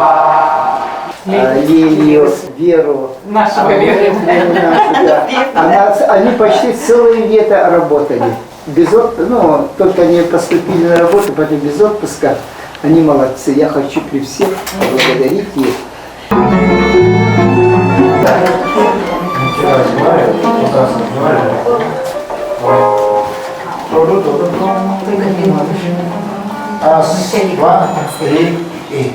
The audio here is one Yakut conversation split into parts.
Два. Лилию, Веру. Нашу Веру. Да. Она, они почти целое лето работали. Без отпуска, ну, только они поступили на работу, потом без отпуска. Они молодцы. Я хочу при всех поблагодарить их. Раз, два, три и...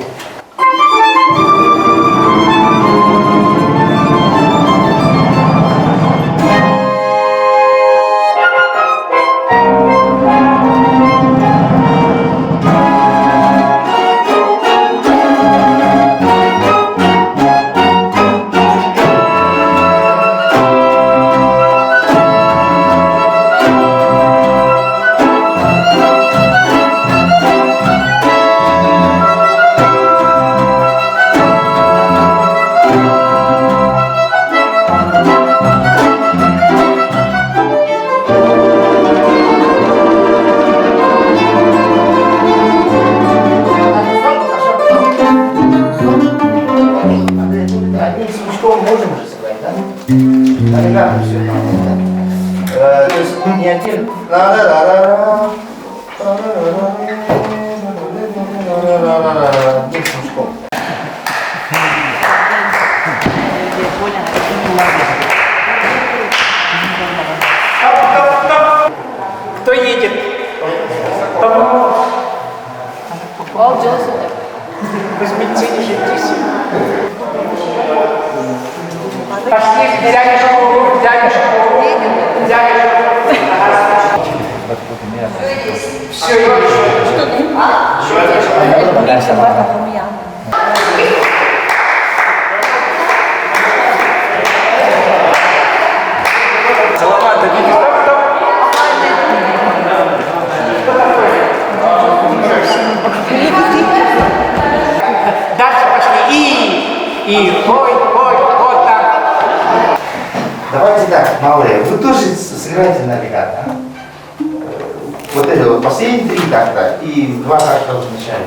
Одним смычком можем уже сыграть, да? А ребята все да? То есть не один. Ла-ла-ла-ла-ла. Одним смычком. Кто едет? Вы в медицине житесь. Пошли, взяли школу, взяли школу, взяли школу. Все есть. Салават, дадите. Дальше пошли. И, ой, ой, вот так. Давайте так, малые, вы тоже сыграйте на регато. а? Вот это вот последние три такта и два такта в начале.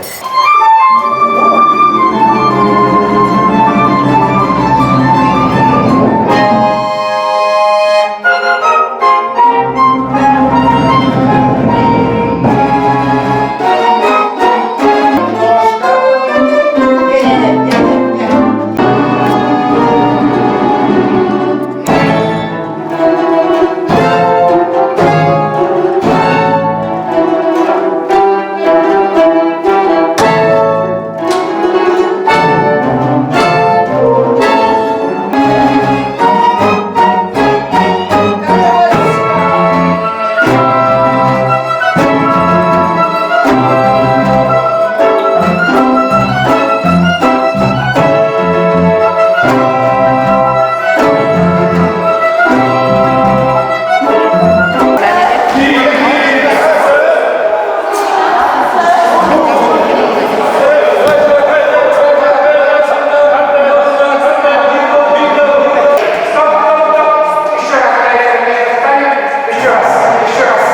Еще раз, еще раз, еще раз.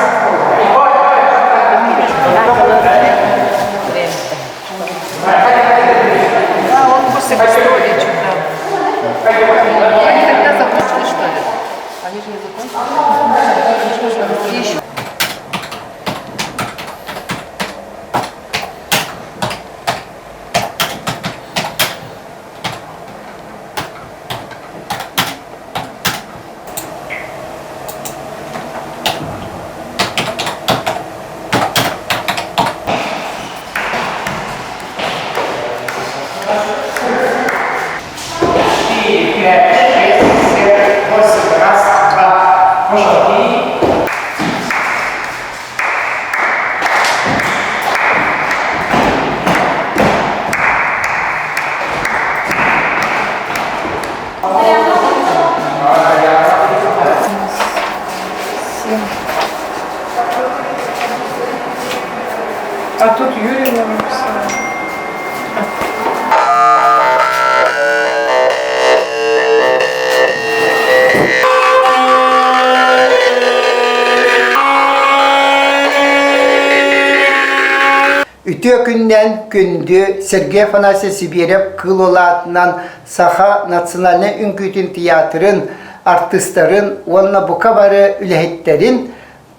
Ой, Да, он после гастролей что-то. Они тогда закончили, что ли? Они же не закончили. Еще Четыре, пять, шесть, семь, восемь. Раз, два. Пошел. И. А тут Юрьевна написала. Үтүө күннэн күндү Сергей Афанасьевич Сибиэрэп Кыыл Улаатынан Саха национальнай үҥкүүтүн театрын артыыстарын уонна бука бары үлэһиттэрин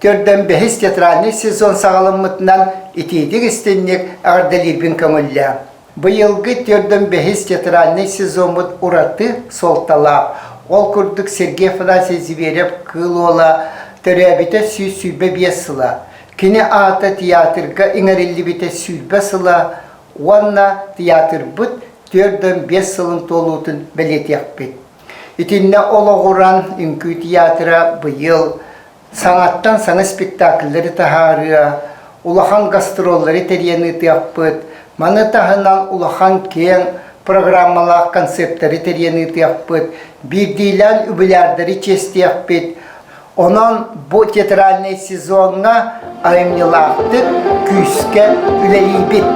төрдөн бэһис театральнай сезон саҕаламмытынан итиитик истинник эҕэрдэлиирбин көҥүллээ. Быйылгы төрдөн бэһис театральнай сезоммут ураты суолталаах. Ол курдук Сергей Афанасьевич Зверев-Кыыл Уола төрөөбүтэ 125 сыла. Кини аата театрга иҥэриллибитэ 20 сыла уонна театрбыт 45 сылын туолуутун бэлиэтиэхпит. Итиннэ олоҕуран Үҥкүү театра быйыл Саҥаттан саҥа спектакльлэри таһаарыа, улахан гастроллары тэрийэн ыытыахпыт, маны таһынан улахан киэҥ программалаах концерттары тэрийэн ыытыахпыт, биирдиилээн юбилярдары чиэстиэхпит. Онон бу театральнай сезоҥҥа айымньылаахтык күүскэ үлэлиибит.